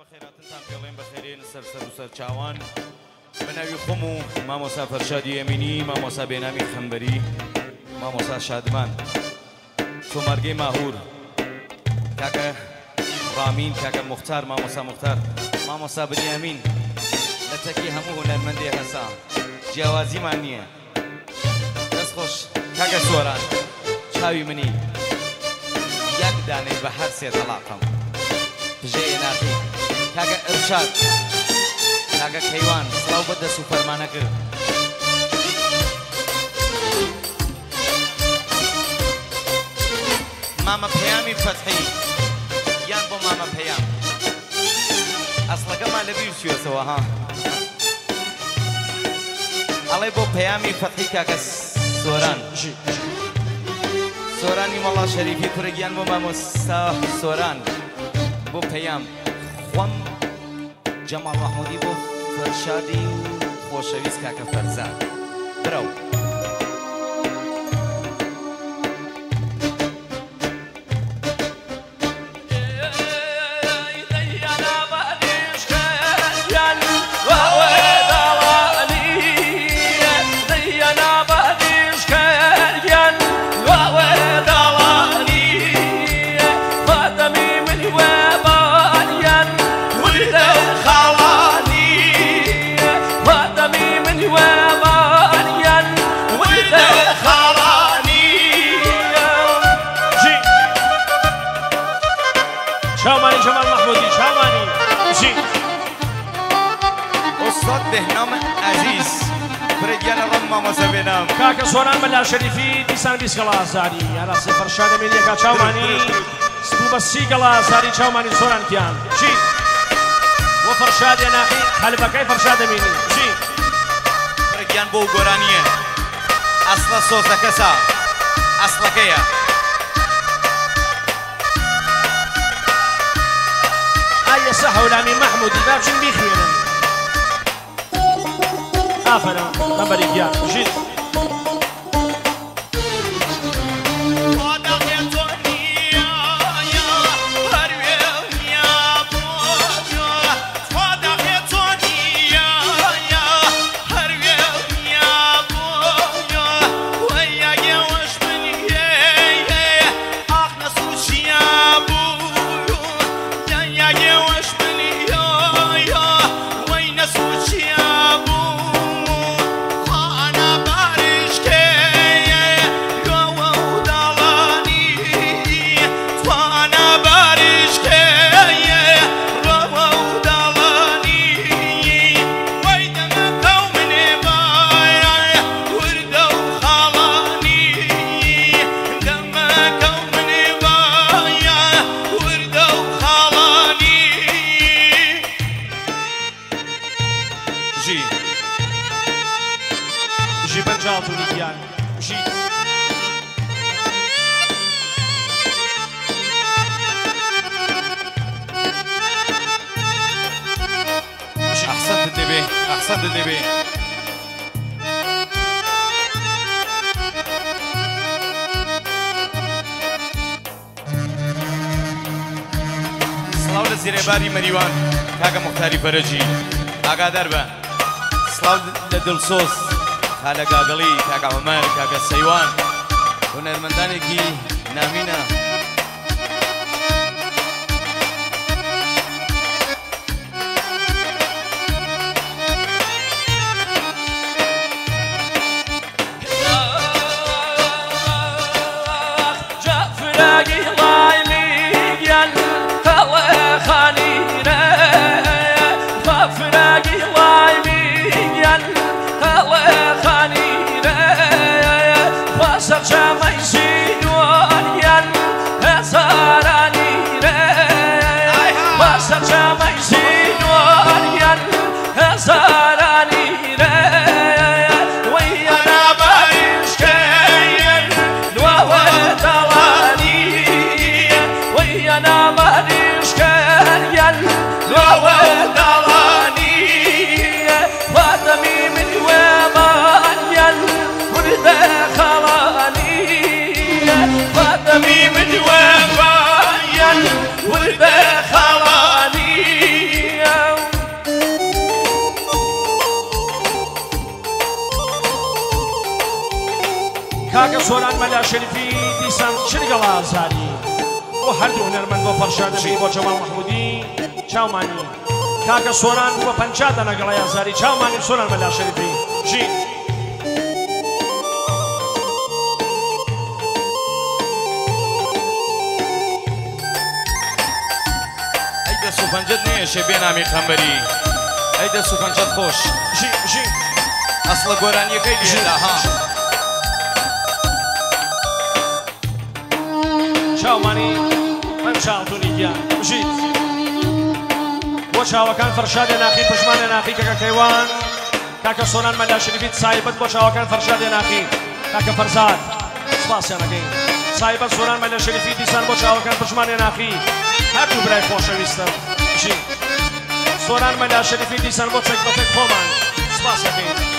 بەخێراتنتان پێڵێن بەخێرێن سەر سەر و سەر چاوان بە ناوی خۆم و مامۆسا فەرشادی ئەمینی، مامۆسا بێنامی خەمبەری، مامۆسا شادمان، تۆمارگەی ماهور، کاکە ڕامین، کاکە مختار، مامۆسا مختار، مامۆسا بنیامین، لە تەکی هەموو هونەرمەندێ هەسا جیاوازیمان نییە. دەست خۆش کاکە سۆران، چاوی منی یەک دانەی بە هەر سێ تەلاقم پژەیە ناخی. کاکە ئرشاد، کاکە کەیوان، سڵاو بە دەست و فەرمانە کرد. مامە پەیامی فەتحی یان بۆ مامە پەیام ئەسڵەکەمان لەبیر چووەتەوە ها. ئەڵێ بۆ پەیامی فەتحی کاکە سۆران، سۆرانی مەڵا شەریفی کوڕە گیان بۆ مامۆستا سۆران، بۆ پەیام خۆم جەماڵ مەحموودی بۆ فەرشادی و خۆشەویست کاکە فەرزاد. برەو چاومانی جەمال مەحموودی، چاومانی ژی. ئوستاد بێهنام عەزیز کوڕە گیانە ڕەم مامۆستا بێنام. کاکە سۆران مەلا شەریفی دیسان 20 گەڵا ئازاری یاراسی فەرشاد ئەمینیەکە چاومانی سپوو بە 30 گەڵا ئازاری چاومانی سۆران گیان ژی بۆ فەرشاد ناخی قەلبەکەی فەرشاد ئەمینی ژی. کوڕە گیان بۆ گۆرانییە ئەسڵە سۆزەکەسا ئەسڵەکەیە. ئایەسە هەولامی مەحموودی با بچین بیخوێنن. ئافەرم خەبەری گیان ژیت. ژی بەنجاڵتونی گیان ژی. ئەحسەنت دەبێ، ئەحسەنت دەبێ. سڵاو لە زێرێباری مەریوان کاکە مختاری فەرەجی ئاگادار بە. سڵاو لە دڵسۆز خالە گاگەڵی کاکە عومەر کاکە سەیوان هونەرمەندانێکی نامینە. سەرچامەی زیدوانیان شەریفی دیسان 40 گەڵا ئازاری بۆ هەردوو هونەرمەند بۆ فەرشاد ئەمینی بۆ جەماڵ مەحمودی چاومانی کاکە سۆران بوو بە 50 دانە گەڵای ئازاری چاومانی سۆران مەلا شەریفی ژی. ئەی دەست و پەنجەت نەیەشێ بێنامی قەمبەری ئەی دەست و پەنجەت خۆش ژی ژی. ئەسڵە گۆرانیەکەی لێدا ها. چاومانی پەنجا ئاڵتونی گیان بژیت بۆ چاوەکان فەرشادێ ناخی پشمانێ ناخی کاکە کەیوان کاکە سۆران مەلا شەریفی سایبەت بۆ چاوەکان فەرشادێ ناخی کاکە فەرزاد سپاسیان ئەکەین سایبەت سۆران مەلا شەریفی دیسان بۆ چاوەکان پشمانێ ناخی هەردوو برای خۆشەویستم بژین سۆران مەلا شەریفی دیسان بۆ چەک بەتەک خۆمان سپاس ئەکەین.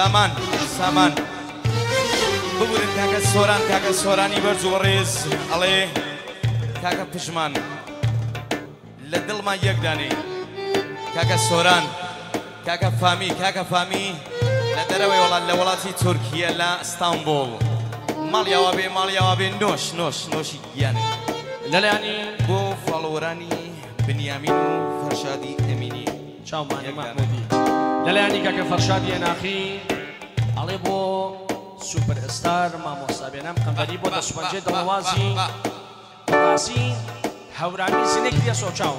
سامان سامان ببورن کاکە سۆران کاکە سۆرانی بەرز و بەڕێز ئەڵێ کاکە پژمان لە دڵمان یەکدانێ کاکە سۆران کاکە فامی کاکە فامی لە دەرەوەی وڵات لە وڵاتی تورکیە لە ئیستانبوڵ ماڵیاوا بێ ماڵیاوا بێ نۆش نۆش نۆشی گیانێ لەلایانی بۆ follower انی بنیامین و فەرشادی ئەمینی چاومانی مەحمودی لەلایانی کاکە فەرشادی ئەناخی ئەڵێ بۆ سوپەر ئستار مامۆستا بێنام قەمبەری بۆ دەسوپەنجەی دڵەوازی ڕاستی هەورامی زینێک لێ سۆچاو.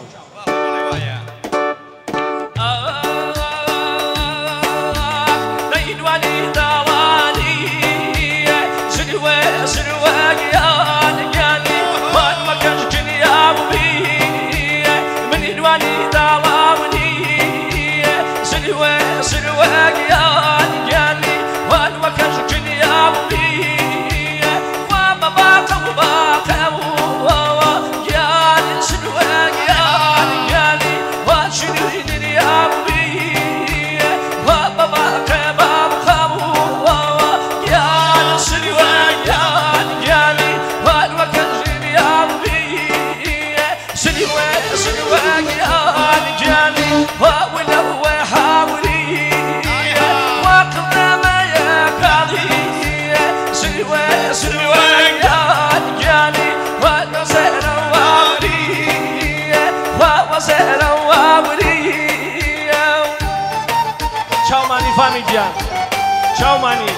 چاومانی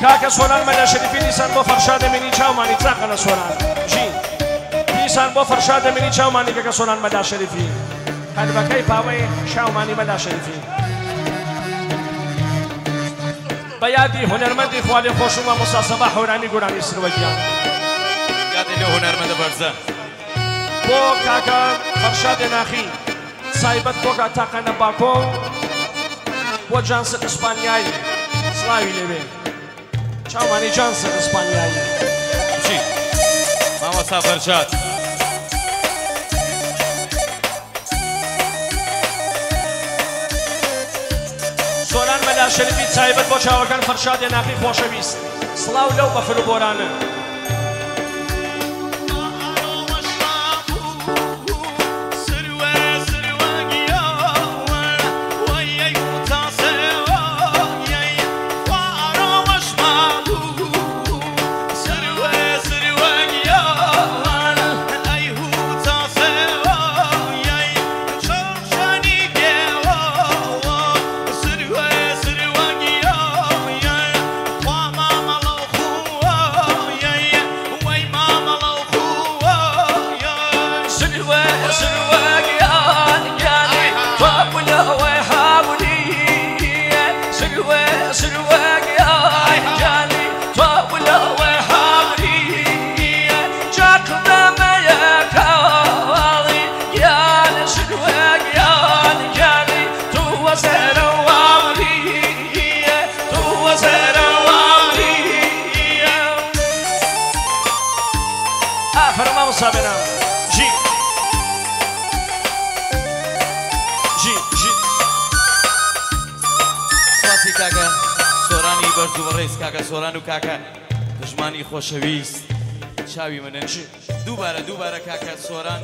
کاکە سۆران مەلا شەریفی دیسان بۆ فەرشاد ئەمینی چاومانی چاقە لە سۆران ژین دیسان بۆ فەرشاد ئەمینی چاومانی کاکە سۆران مەلا شەریفی قەلبەکەی پاوەی چاومانی مەلا شەریفی بە یادی هونەرمەندی خوالێ خۆش و مامۆستا سەباح هەورامی گۆرانی سروەگیان یادی لەو هونەرمەندە بەرزە بۆ کاکە فەرشاد ناخی سایبەت بۆ تاقەنە باکۆ بۆ جانسە ئیسپانیایی سڵاوی لێوێ چاومانی جانسە ئیسپانیایی چی مامۆستا فەرشاد سۆران مەلا شەریفی تایبەت بۆ چاوەکان فەرشاد ناخی خۆشەویست سڵاو لەو بەفر و بۆرانە. Yeah. مامۆستا بێنام. ژی ژی ژی. سپاسی کاکە سۆرانی بەرز و بەڕێز، کاکە سۆران و کاکە پژمانی خۆشەویست چاوی منن. دووبارە دووبارە کاکە سۆران.